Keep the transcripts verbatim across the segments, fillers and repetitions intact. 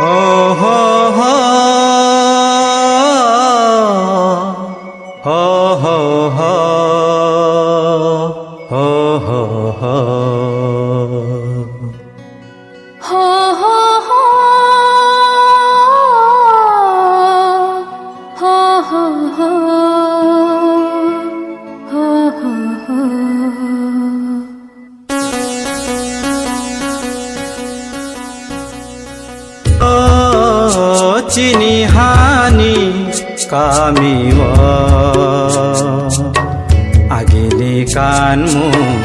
Ho, ho, ho. Ho, ho, ho. Ho, ho, ho. Ho, ho, ho. Ho, ho, ho. Ho, ho, ho. O chini hani kami o, agini kanmung,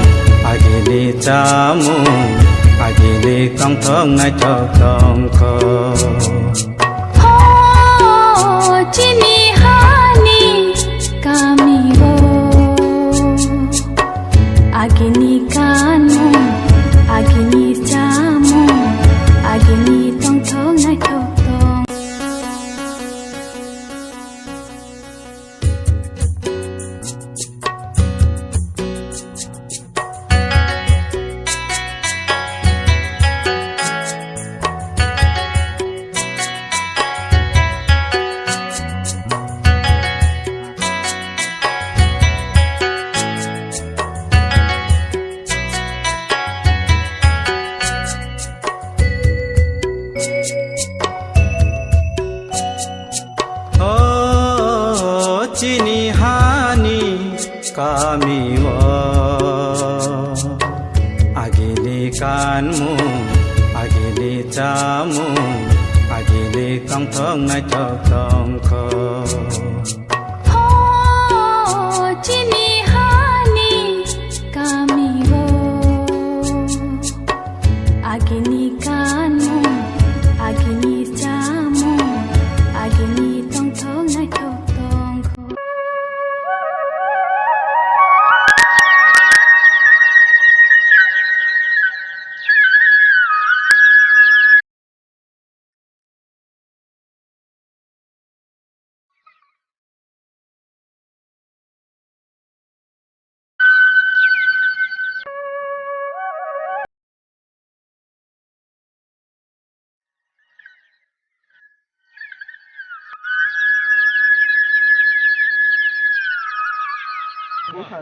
agini chamung, agini tongthok naithok tongkho. O chini hani kami o, agini kanmung, agini chamung, agini tongthok naithok tong. O chini hani kami o, agini kanmung, agini chamung, agini tongthok naithok tongkho. O chini hani kami o, agini kanmung, agini chamung, agini tongthok naithok tongkho.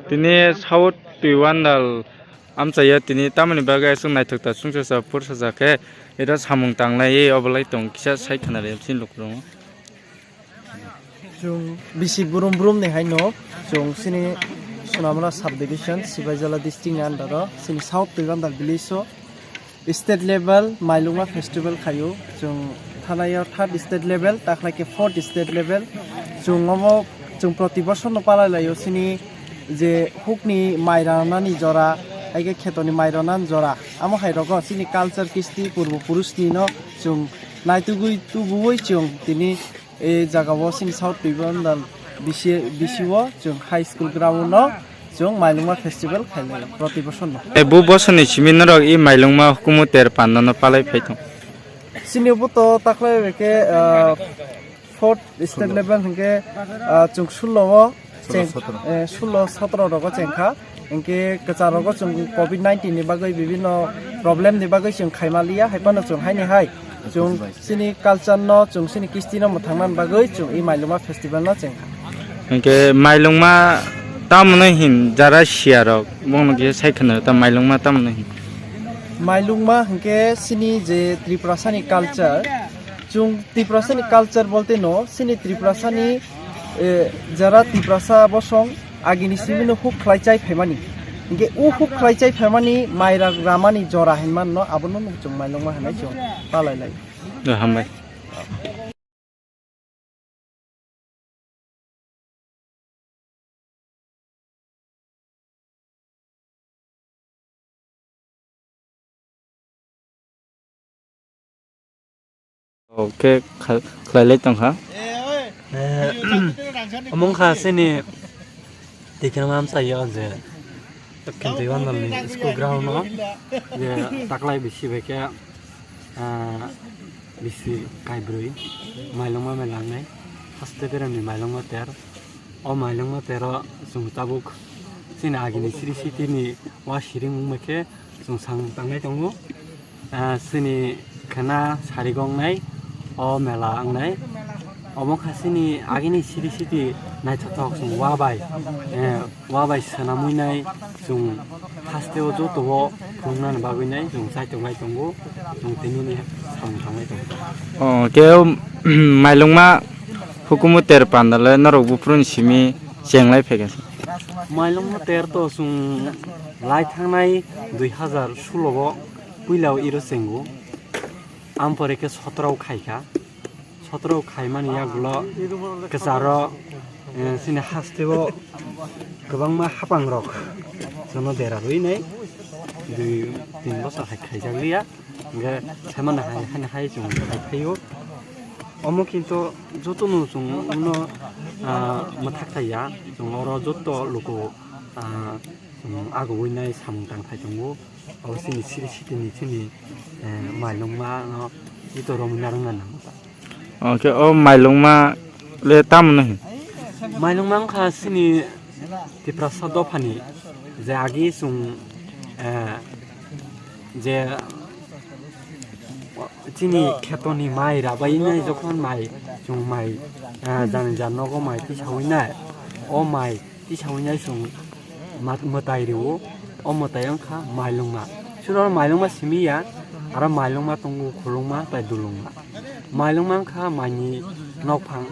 Tini South Twibandal amchaio tini tamoni bagwi aswk naithok ta chwngsacha phursajak khe iro samung tanglaiwi obolai tong kisa sai khwnarwi chini lukurokno. Chwng bisi brum brum ni haino chwng chini Sonamura sub division Sipaijala district ni under o chini South Twibandal village o state level Mailungma festival khaio. Chwng thanaio third state level, takhlai khe fourth state level. Chwng omo chwng proti bosor no palai laio chini je hukni mai ranani jora, hai khe khetoni mai ranani jora. Amo hai rogo chini culture kisti purbo purushni no chwng naitugwi tubuwi chwng tini e jaga o chini South Twibandal bisi, bisi o chwng high school ground no chwng Mailungma festival khailai proti bosor no. E bo bosor ni simi norok i Mailungma hukumu ter panda no palai phai thung. Chini bo to takhlai bai khe, ah, fourth state level hinkhe, ah, chwng sullo o cheng, sotro. Eh, sullo sotro rogo chengkha. Hinkhe kwchar rogo chwng covid nineteen ni bagwi bibinno problem ni bagwi chwng khaimaliya, hai phano chwng haini hai chwng chini culture no, chwng chini kisti no mwthangnani bagwi chwng i Mailungma festival no chengkha. Hinkhe Mailungma tamoni hin jara siya rok bongno kisa sai khwna ta Mailungma tamoni hin. Mailungma hinkhe chini je Tripurasa ni culture, chwng Tiprasa ni culture bolte no, chini Tiprasa ni, eh, jara Tiprasa bosong agini simi no huk khlai chai phaimani. Hinkhe o huk khlai chai phaimani mai rak ramani jora hinman no abono no chwng Mailungma hinai chwng palai lai. Do hambai. Oke, kha-, khlailai tongkha. Eh, omong kha sini tikna mam sayo je. Kentwi Wandalni school ground o je taklai bisi bai khe, ah, bisi kaibrwi Mailungma mela wngnai. Haste beremni Mailungma ter. O Mailungma tero chwng tabuk chini agini siri sitini wa siring wngma khe chwng samung tangnai tongo. Ah, chini khana sarigo wngnai. O mela wngnai, omo kha chini agini siri siti naithothok chwng wa bai, eh, wa bai swnamwi nai chwng hasteo jotobo phunuknani bagwi nai chwng chaitok lai tongo, chwng tini ni samung tangwi tongo. O, khe o, mailungma hukumu ter pandale norok buphuruni simi chenglai phaikha. Mailungma ter to chwng lai thangnai dui hazar sulo o puila o iro chengo. Ampore khe sotoro khaikha, sotoro khaimani yagulo kwcharo, eh, chini hasteo kwbangma hapangrok jono dera rwi nai dui tin bosor hai khaijakliya, hingkhe saimano hai, haino hai chwng khai phaio. Omo kinto jotono chwng uno, ah, mwthak thaiya, chwng oro joto luku, ah, chwng agugwi nai samung tang thai tongo. Abo chini siri sitini chini, eh, mailungma no ito romwi narwkna nango ta. Oke, o mailungma le tamo no hin? Mailungma wngkha chini Tiprasa dophani je agi chwng, eh, je chini khetoni mai rabai nai jokhon mai chwng mai, eh, jani jan nogo mai tisawi nai, o mai tisawi nai chwng ma-, mwtai rwo, o mwtai wngkha mailungma. Suro mailungma simi ya, aro mailungma tongo khulungma tai dulungma. Mailungma wngkha maini nokphang,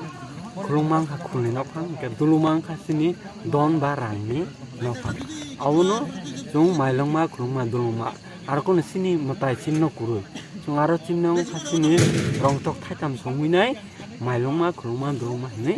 khulungma wngkha khulni nokphang, hingkhe dulungma wngkha chini don ba rangni nokphang. Abono chwng mailungma, khulungma, dulungma, aro kono chini mwtai chini no kwrwi. Chwng aro chini no wngkha chini rongchok thaitham songwi nai mailungma, khulungma, dulungma hinwi.